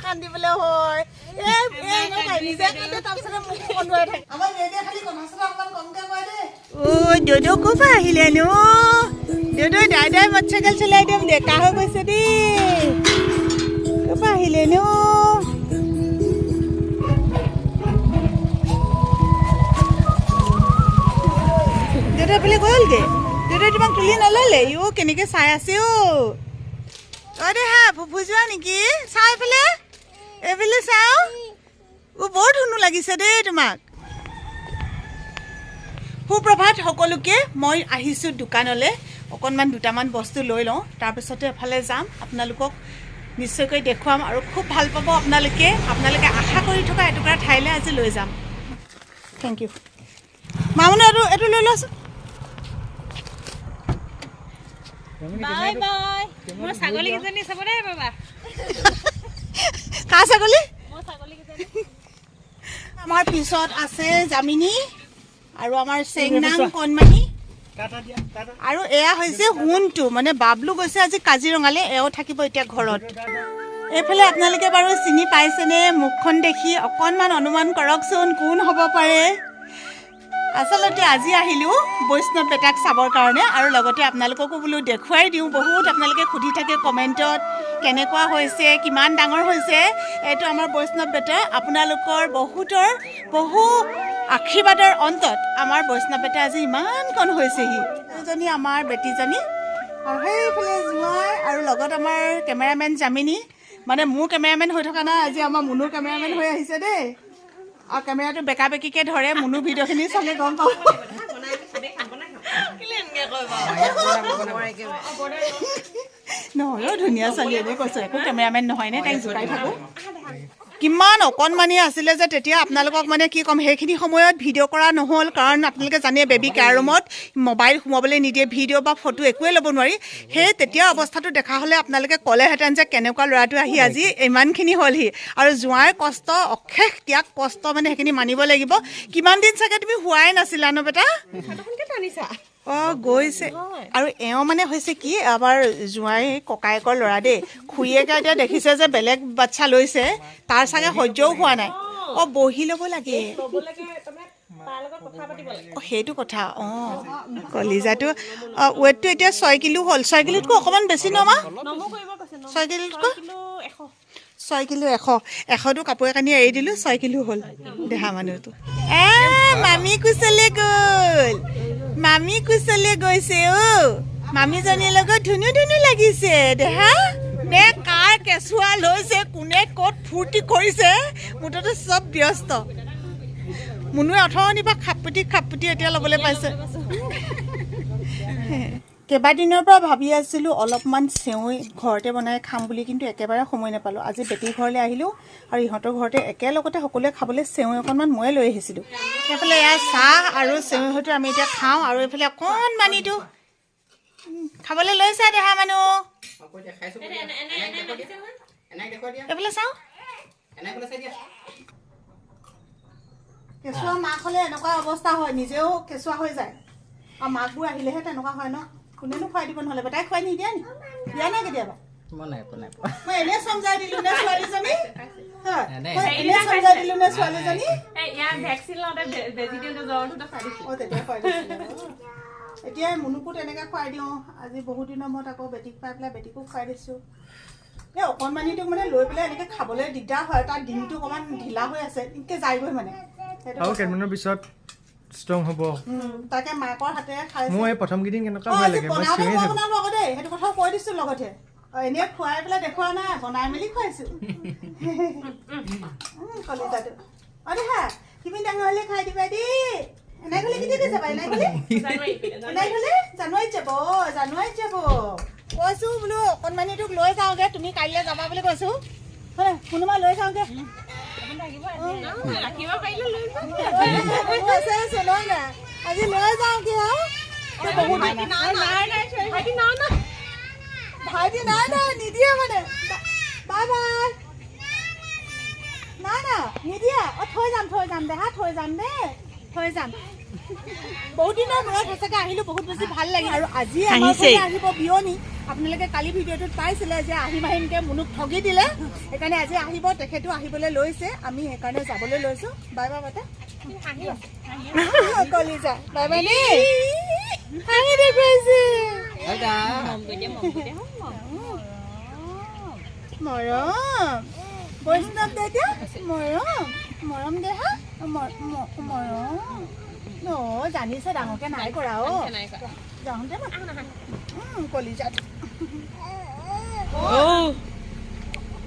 কান্দিবলৈ হয়। এই এই এনেকুৱাই, নিজে কান্দে, তাৰপিছতে মোক কন্দুৱাই থাকে। আমাৰ বেবীয়ে খালি কথা চথা অকণমান কমকে কয় দেই। ঐ দদৌ, ক'ৰ পৰা আহিলেনো? দদৌ দাদাই মটৰচাইকেল চলাই একদম ডেকা হৈ গৈছে দেই। ক'ৰ পৰা আহিলেনো? দেউতা এইফালে গ'লগে। দেউতাই তোমাক তুলি নল'লে। ইও কেনেকে চাই আছে। অ' অ দেহা, ফুফু যোৱা নেকি? চাওঁ এইফালে, এইফালে চাওঁ। অ', বৰ ধুনু লাগিছে দেই তোমাক। সুপ্ৰভাত সকলোকে। মই আহিছোঁ দোকানলৈ, অকণমান দুটামান বস্তু লৈ লওঁ, তাৰপিছতে এফালে যাম। আপোনালোকক নিশ্চয়কৈ দেখুৱাম আৰু খুব ভাল পাব আপোনালোকে। আপোনালোকে আশা কৰি থকা এটুকুৰা ঠাইলৈ আজি লৈ যাম। Thank U. মামুনো, এইটো লৈ লোৱাচোন। বাই বাই, মোৰ ছাগলীকেইজনী চাব দেই বাবা। কাৰ ছাগলী? মোৰ ছাগলীকেইজনী। আমাৰ পিছত আছে জামিনী আৰু আমাৰ চেংনাং কণমানি। আৰু এয়া হৈছে সোণটো, মানে বাবলু গৈছে আজি কাজিৰঙালৈ, এওঁ থাকিব এতিয়া ঘৰত। এইফালে আপোনালোকে বাৰু চিনি পাইছেনে? মুখখন দেখি অকণমান অনুমান কৰকচোন, কোন হ'ব পাৰে। আচলতে আজি আহিলোঁ বৈষ্ণৱ বেটাক চাবৰ কাৰণে আৰু লগতে আপোনালোককো বোলো দেখুৱাই দিওঁ। বহুত আপোনালোকে সুধি থাকে কমেণ্টত, কেনেকুৱা হৈছে, কিমান ডাঙৰ হৈছে। এইটো আমাৰ বৈষ্ণৱ বেটা। আপোনালোকৰ বহুতৰ বহু আশীৰ্বাদৰ অন্তত আমাৰ বৈষ্ণৱ বেটা আজি ইমানকণ হৈছেহি। এজনী আমাৰ বেটীজনী আৰু সেইফালে জোঁৱাই আৰু লগত আমাৰ কেমেৰামেন জামিনী। মানে মোৰ কেমেৰামেন হৈ থকা নাই আজি, আমাৰ মুনুৰ কেমেৰামেন হৈ আহিছে দেই। আৰু কেমেৰাটো বেকা বেকিকৈ ধৰে, মুনু ভিডিঅ'খিনি চালে গম পাব। কেলে এনেকে কয় বাৰু? নহয় অ', ধুনীয়া ছোৱালী, এনেই কৈছোঁ, একো কেমেৰামেন নহয় নে, তাইক জোকাই থাকোঁ। কিমান অকণমানি আছিলে যে তেতিয়া, আপোনালোকক মানে কি ক'ম, সেইখিনি সময়ত ভিডিঅ' কৰা নহ'ল, কাৰণ আপোনালোকে জানে বেবী কেয়াৰ ৰুমত মোবাইল সোমাবলৈ নিদিয়ে, ভিডিঅ' বা ফটো একোৱে ল'ব নোৱাৰি। সেই তেতিয়া অৱস্থাটো দেখা হ'লে আপোনালোকে ক'লেহেঁতেন যে কেনেকুৱা ল'ৰাটো আহি আজি ইমানখিনি হ'লহি। আৰু জোঁৱাইৰ কষ্ট অশেষ ত্যাগ, কষ্ট, মানে সেইখিনি মানিব লাগিব। কিমান দিন চাগে তুমি হোৱাই নাছিলা ন বেটা? অঁ, গৈছে। আৰু এওঁ মানে হৈছে কি, আমাৰ জোঁৱাই ককায়েকৰ ল'ৰা দেই। খুৰীয়েকে এতিয়া দেখিছে যে বেলেগ বাচ্ছা লৈছে, তাৰ চাগে সহ্যও হোৱা নাই। অঁ, বহি ল'ব লাগে। অঁ, সেইটো কথা। অঁ, কলিজাটো। অঁ, ৱেটটো এতিয়া 6 কিলো হ'ল। 6 কিলোতকৈ অকণমান বেছি ন মা? 6 কিলোতকৈ 6 কিলো 100। 100টো কাপোৰে কানি এৰি দিলোঁ, 6 কিলো হ'ল দেহা মানুহটো। এ মামী কোচলে গ'ল, মামী কোচলে গৈছে। অ' মামীজনীৰ লগত ধুনু ধুনু লাগিছে দেহা। নে কাৰ কেঁচুৱা লৈছে, কোনে ক'ত ফূৰ্তি কৰিছে, মুঠতে চব ব্যস্ত। মুনুৱে অথনিৰ পৰা খাপটি খাপটি এতিয়া ল'বলৈ পাইছে। কেইবাদিনৰ পৰা ভাবি আছিলোঁ অলপমান চেৱৈ ঘৰতে বনাই খাম বুলি, কিন্তু একেবাৰে সময় নাপালোঁ। আজি বেটীৰ ঘৰলৈ আহিলোঁ আৰু ইহঁতৰ ঘৰতে একেলগতে সকলোৱে খাবলৈ চেৱৈ অকণমান ময়ে লৈ আহিছিলোঁ। এইফালে এয়া চাহ আৰু চেৱৈ সৈতে আমি এতিয়া খাওঁ। আৰু এইফালে অকণমানিটো খাবলৈ লৈছা দেহা মানুহ। এইফালে চাওঁ। কেঁচুৱা মাক হ'লে এনেকুৱা অৱস্থা হয়, নিজেও কেঁচুৱা হৈ যায়। আৰু মাকবোৰ আহিলেহে তেনেকুৱা হয় ন। কোনেনো খুৱাই দিব নহ'লে? বেটাই খুৱাই নিদিয়া নি? দিয়া নাই কেতিয়াবা? মই নাই পোৱা, নাই পোৱা। মই এনেই চমজাই দিলো নে ছোৱালীজনী? হয়। নাই। মই এনেই চমজাই দিলো নে ছোৱালীজনী? এই ইয়াৰ ভেকচিন লওঁতে, বেজি দিওঁতে জ্বৰটোতে খুৱাই দিছিলে। অঁ, তেতিয়া খুৱাই দিছিলে। এতিয়া মুনুকো তেনেকৈ খুৱাই দিওঁ। আজি বহুত দিনৰ মূৰত আকৌ বেটীক পাই পেলাই বেটীকো খুৱাই দিছোঁ। এই অকণমানিটোক মানে লৈ পেলাই এনেকৈ খাবলৈ দিগদাৰ হয়। তাৰ ডিঙিটো অকণমান ঢিলা হৈ আছে, এনেকৈ যায়গৈ মানে সেইটো আৰু কথা। কেইদিনমানৰ পিছত ষ্ট্ৰং হ'ব। তাকে মাকৰ হাতেৰে খাইছে। মোৰ এই প্ৰথম কেইদিন কেনেকুৱা অঁ, ভয় আজি লাগে, মই বনাওঁতে চিঞৰি মই থাকোঁ। বনালো আকৌ দেই, সেইটো কথাও কৈ দিছোঁ লগতে। অঁ, এনেই খুৱাই পেলাই দেখুওৱা নাই, বনাই মেলি খুৱাইছোঁ। কলিজাটো। অঁ দেহা, তুমি ডাঙৰ হ'লে খাই দিবা দেই। এনাই ঘৰলে কেতিয়া যাবা? এনাই ঘৰলে, এনাই ঘৰলে জানুৱাৰীত যাব, জানুৱাৰীত যাব। কৈছোঁ বোলো অকণমানিটোক লৈ যাওঁগে, তুমি কাইলৈ যাবা বুলি কৈছোঁ। হয়, কোনোবা লৈ যাওঁগে। ৰাখিব পাৰিলে লৈ যাম। আছে চলোৱা নাই, আজি লৈ যাওঁগে। আৰু বহুত নাই নাই ভাইটি, নাই নাই। ভাইটি নাই নাই, নিদিয়ে মানে। বাই বাই, নাই নাই, নিদিয়ে। অঁ, থৈ যাম, থৈ যাম দেহা, থৈ যাম দেই, থৈ যাম। বহুত দিনৰ মূৰত সঁচাকৈ আহিলোঁ, বহুত বেছি ভাল লাগিল। আৰু আজি আমাৰ হাঁহিছেই। ঘৰলৈ আহিব বিয়নী। আপোনালোকে কালি ভিডিঅ'টোত পাইছিলে যে আহিম আহিমকৈ মুনুক ঠগি দিলে, সেইকাৰণে আজি আহিব। তেখেতো আহিবলৈ লৈছে, আমি সেইকাৰণে যাবলৈ লৈছোঁ। বাই বাই বাটা কলিজা, বাই বাই দেই। হাঁহি দেখুৱাইছে, মৰম। বৈষ্ণৱ দেউতা মৰম, মৰম দেহা, মৰম। অ' জানিছে, ডাঙৰকে নাই কৰা। অ' যাওঁতে কলিজাত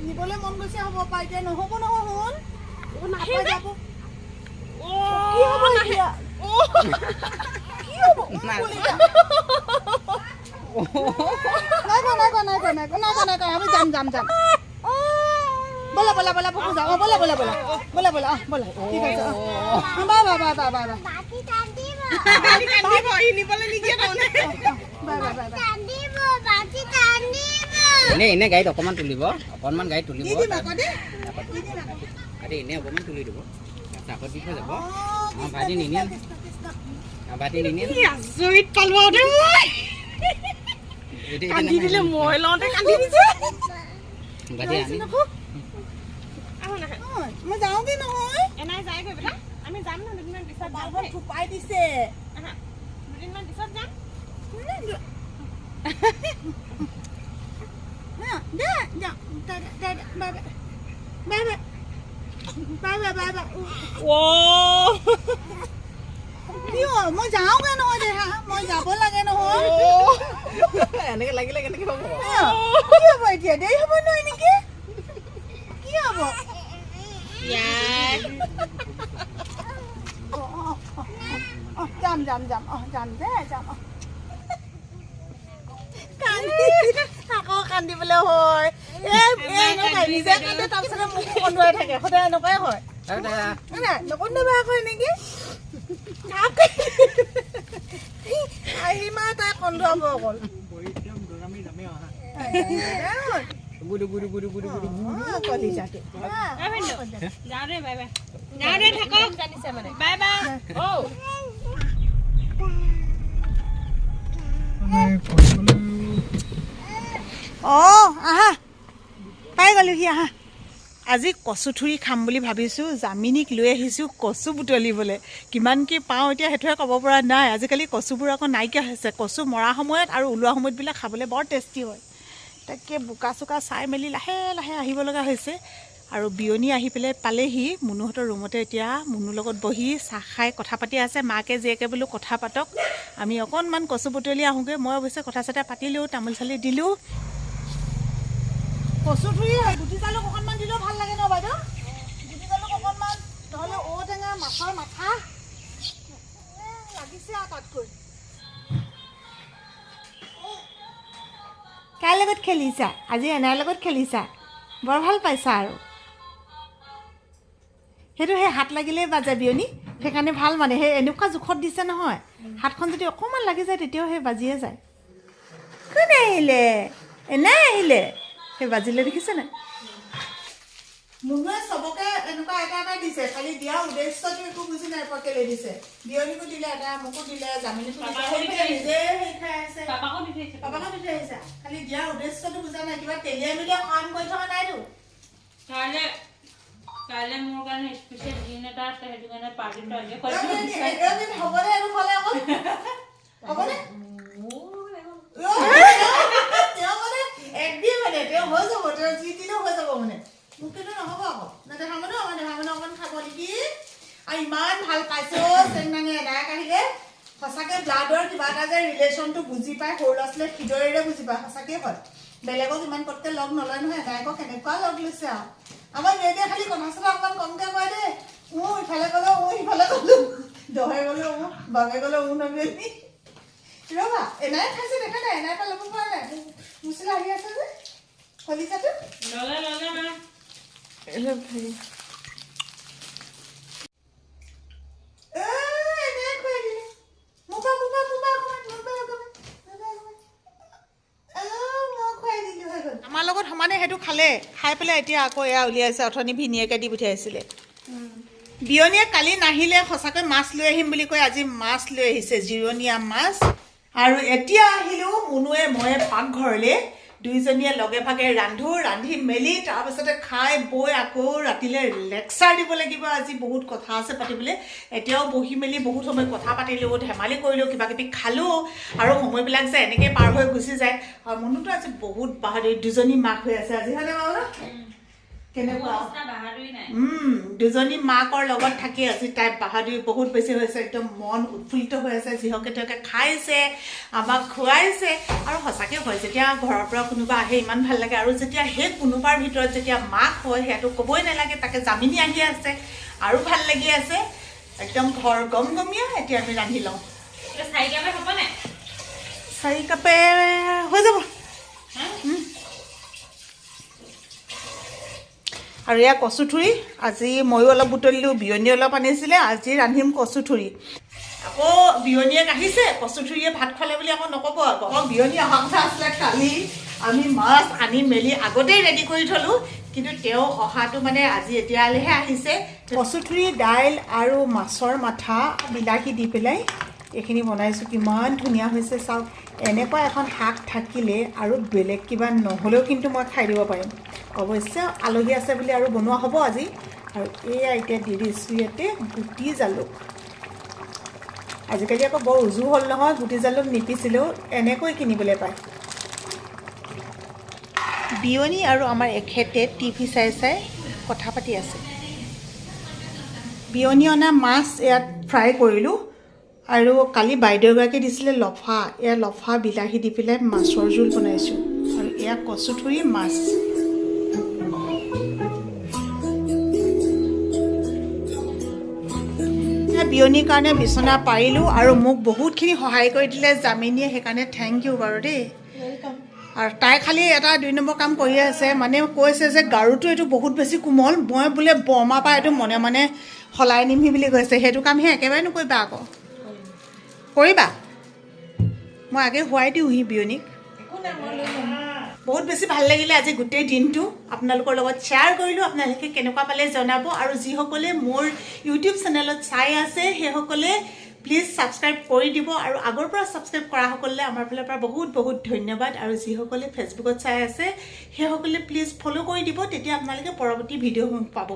নিবলৈ মন গৈছে, হ'ব পাই এতিয়া নহ'ব নহয়। শুন, যাব। কি হ'ব এতিয়া? কি হ'ব? নাই কৰা, নাই কৰা, নাই কৰা, নাই কৰা, নাই কৰা, নাই কৰা। আমি যাম যাম যাম। ব'লা ব'লা ব'লা, পপু যাওঁ। ব'লা ব'লা ব'লা ব'লা ব'লা, অ ব'লা। ঠিক আছে, অ bye bye bye bye bye bye bye bye bye. এনে এনে গাড়ীত অকণমান তুলিব, অকণমান গাড়ীত তুলিব। দি দিম আকৌ দেই। আৰে এনে অকণমান তুলি দিব, চাহত দি থৈ যাব। অঁ ভাইটি নিনিয়ে, ভাইটি নিনিয়ে। আচৰিত পালো আৰু দেই মই। কান্দি দিলে, মই লওঁতে কান্দি দিছে। ভাইটি আনি মই যাওঁগে নহয়। এনাই যায়গৈ বেটা, আমি যাম ন দুদিনমান পিছত যাম। বালখন থোপাই দিছে। দুদিনমান পিছত যাম। Bye bye bye bye bye bye. কিয় মই যাওঁগে নহয় দেহা, মই যাব লাগে নহয়। এনেকৈ লাগিলে কেনেকৈ হ'ব? কি হ'ব এতিয়া? দেৰি হ'ব নহয় নেকি? কি হ'ব? যাম যাম যাম, অ যাম দে, যাম। অ কান্দি আকৌ কান্দিবলৈ হয়। এই নিজে কান্দে, তাৰপিছতে মোক কন্দুৱাই থাকে। সদায় এনেকুৱাই হয়। নাই নকন্দবা আকৌ এনেকে। আহিমা তাই কন্দুৱাব অকল। কলিজাটো। যাওঁ দেই, বাই বাই। যাওঁ দেই, থাকক। Bye bye. অঁ আহা, পাই গ'লোহি, আহা। আজি কচু থুৰি খাম বুলি ভাবিছোঁ। জামিনীক লৈ আহিছোঁ কচু বুটলিবলৈ। কিমান কি পাওঁ এতিয়া সেইটোহে ক'ব পৰা নাই। আজিকালি কচুবোৰ আকৌ নাইকিয়া হৈছে। কচু মৰা সময়ত আৰু ওলোৱা সময়তবিলাক খাবলৈ বৰ টেষ্টি হয়। তাকে বোকা চোকা চাই মেলি লাহে লাহে আহিব লগা হৈছে। আৰু বিয়নী আহি পেলাই পালেহি মুনুহঁতৰ ৰুমতে। এতিয়া মুনুৰ লগত বহি চাহ খাই কথা পাতি আছে মাকে জীয়েকে। বোলো কথা পাতক, আমি অকণমান কচু বুটলি আহোঁগৈ। মই অৱশ্যে কথা চথা পাতিলোঁ, তামোল চালি দিলোঁ। কচু থুৰি গুটি জালুক অকণমান দিলেও ভাল লাগে ন বাইদেউ? গুটি জালুক অকণমান, নহ'লে ঔটেঙা, মাছৰ মাথা লাগিছে আৰু তাতকৈ। কাৰ লগত খেলিছা আজি? এনাইৰ লগত খেলিছা, বৰ ভাল পাইছা। আৰু সেইটো সেই হাত লাগিলেই বাজে বিয়নী, সেইকাৰণে ভাল মানে। সেই এনেকুৱা জোখত দিছে নহয়, হাতখন যদি অকণমান লাগি যায় তেতিয়াও সেই বাজিয়ে যায়। কোন আহিলে? এনাই আহিলে, সেই বাজিলে, দেখিছে নাই? মুনুৱে চবকে এনেকুৱা এটা এটা দিছে, খালি দিয়া উদ্দেশ্যটো একো বুজি নাই পোৱা কেলে দিছে। বিয়নীকো দিলে এটা, মোকো দিলে, জামিনীকো দিলে, নিজে সেই খাই আছে। পাপাকো দি থৈছে। পাপাকো দি থৈ আহিছা। খালি দিয়া উদ্দেশ্যটো বুজা নাই, কিবা তেলিয়াই মেলিয়া কাম কৰি থকা নাইতো। কাইলৈ কাইলৈ মোৰ কাৰণে স্পেচিয়েল দিন এটা আছে, সেইটো কাৰণে পাৰ্টিটো আজি হ'বনে? আৰু খালে অকল হ'বনে? তেওঁ মানে একদিন মানে তেওঁ হৈ যাব, তেওঁ যি দিলেও হৈ যাব মানে। মোক কিন্তু নহ'ব আকৌ। দেহা মানুহ, আমাৰ দেহা মানুহ অকণমান খাব নেকি? আৰু ইমান ভাল পাইছে চেংনাঙে এনাইক আহিলে। সঁচাকৈ ব্লাডৰ কিবা এটা যে ৰিলেশ্যনটো বুজি পায়, সৰু ল'ৰা ছোৱালীয়ে হৃদয়েৰে বুজি পায়। সঁচাকৈ হয়, বেলেগক ইমান পটকৈ লগ নলয় নহয়, এনাইকক কেনেকুৱা লগ লৈছে। আৰু আমাৰ বেগে খালি কথা চথা অকণমান কমকৈ কয় দেই। ইফালে গ'লেও ইফালে গ'লো, দহে গ'লেও বামে গ'লেও নবেলি। ৰ'বা, এনাই খাইছে দেখা নাই? এনাই পৰা ল'ব পৰা নাই, মুচিলা আহি আছে যে কলিজাটো। ল'লে ল'লে মা। এনাই খুৱাই দিলে। মোপা মোপা মোপা অকণমান, মোপা অকণমান, মোপা অকণমান। মই খুৱাই দিলোঁ, হৈ গ'ল। আমাৰ লগত সমানে সেইটো খালে, খাই পেলাই এতিয়া আকৌ এয়া উলিয়াইছে, অথনি ভিনীয়েকে দি পঠিয়াইছিলে। বিয়নীয়ে কালি নাহিলে, সঁচাকৈ মাছ লৈ আহিম বুলি কৈ আজি মাছ লৈ আহিছে, জিৰণীয়া মাছ। আৰু এতিয়া আহিলোঁ মুনুৱে ময়ে পাকঘৰলৈ। দুইজনীয়ে লগে ভাগে ৰান্ধো, ৰান্ধি মেলি তাৰপাছতে খাই বৈ আকৌ ৰাতিলৈ লেকচাৰ দিব লাগিব। আজি বহুত কথা আছে পাতিবলৈ। এতিয়াও বহি মেলি বহুত সময় কথা পাতিলোঁ, ধেমালি কৰিলোঁ, কিবা কিবি খালোঁ আৰু সময়বিলাক যে এনেকৈ পাৰ হৈ গুচি যায়। আৰু মুনুটো আজি বহুত বাহাদুৰি, দুজনী মাক হৈ আছে আজি, হয়নে মামা? কেনেকুৱা? নিচিনা বাহাদুৰি নাই। দুজনী মাকৰ লগত থাকি আজি তাই বাহাদুৰি বহুত বেছি হৈছে। একদম মন উৎফুল্লিত হৈ আছে, যিহকে তেওঁকে খাইছে, আমাক খুৱাইছে। আৰু সঁচাকৈ হয়, যেতিয়া ঘৰৰ পৰা কোনোবা আহে ইমান ভাল লাগে। আৰু যেতিয়া সেই কোনোবাৰ ভিতৰত যেতিয়া মাক হয়, সেয়াটো ক'বই নালাগে। তাকে জামিনী আহি আছে আৰু ভাল লাগি আছে, একদম ঘৰ গমগমীয়া। এতিয়া আমি ৰান্ধি লওঁ। এতিয়া 4 কাপে হ'ব নে? 4 কাপে হৈ যাব। হা? আৰু এয়া কচুথুৰি, আজি ময়ো অলপ বুটলিলোঁ, বিয়নী অলপ আনিছিলে। আজি ৰান্ধিম কচুথুৰি। আকৌ বিয়নীয়ে আহিছে, কচুথুৰিয়ে ভাত খোৱালে বুলি আকৌ নক'ব আকৌ। আকৌ বিয়নী অহা কথা আছিলে কালি, আমি মাছ আনি মেলি আগতেই ৰেডি কৰি থ'লোঁ, কিন্তু তেওঁ অহাটো মানে আজি এতিয়ালৈহে আহিছে। কচুথুৰি, দাইল আৰু মাছৰ মাথা বিলাহী দি পেলাই এইখিনি বনাইছোঁ। কিমান ধুনীয়া হৈছে চাওক। এনেকুৱা এখন শাক থাকিলে আৰু বেলেগ কিবা নহ'লেও কিন্তু মই খাই দিব পাৰিম। অৱশ্যে আলহী আছে বুলি আৰু বনোৱা হ'ব আজি। আৰু এয়া এতিয়া দি দিছোঁ ইয়াতে গুটি জালুক। আজিকালি আকৌ বৰ উজু হ'ল নহয়, গুটি জালুক নিপিচিলেও এনেকৈ কিনিবলৈ পায়। বিয়নী আৰু আমাৰ এখেতে টিভি চাই চাই কথা পাতি আছে। বিয়নী অনা মাছ ইয়াত ফ্ৰাই কৰিলোঁ আৰু কালি বাইদেউ এগৰাকীয়ে দিছিলে লফা, এয়া লফা বিলাহী দি পেলাই মাছৰ জোল বনাইছোঁ। আৰু এয়া কচুথুৰি মাছ। এয়া বিয়নীৰ কাৰণে বিচনা পাৰিলোঁ আৰু মোক বহুতখিনি সহায় কৰি দিলে জামিনীয়ে, সেইকাৰণে thank U বাৰু দেই। আৰু তাই খালি এটা 2 নম্বৰ কাম কৰি আছে, মানে কৈছে যে গাৰুটো এইটো বহুত বেছি কোমল, মই বোলে বৰমা পৰা এইটো মনে মনে সলাই নিমহি বুলি কৈছে। সেইটো কাম সি একেবাৰে নকৰিবা আকৌ, কৰিবা। মই আগে শুৱাই দিওঁহি বিয়নীক। বহুত বেছি ভাল লাগিলে আজি গোটেই দিনটো আপোনালোকৰ লগত শ্বেয়াৰ কৰিলোঁ। আপোনালোকে কেনেকুৱা পালে জনাব। আৰু যিসকলে মোৰ ইউটিউব চেনেলত চাই আছে, সেইসকলে প্লিজ ছাবস্ক্ৰাইব কৰি দিব। আৰু আগৰ পৰা ছাবস্ক্ৰাইব কৰাসকলে আমাৰ ফালৰ পৰা বহুত বহুত ধন্যবাদ। আৰু যিসকলে ফেচবুকত চাই আছে, সেইসকলে প্লিজ ফ'ল' কৰি দিব, তেতিয়া আপোনালোকে পৰৱৰ্তী ভিডিঅ'সমূহ পাব।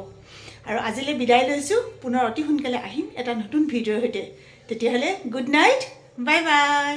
আৰু আজিলৈ বিদায় লৈছোঁ, পুনৰ অতি সোনকালে আহিম এটা নতুন ভিডিঅ'ৰ সৈতে। তেতিয়াহ'লে গুড নাইট, বাই বাই।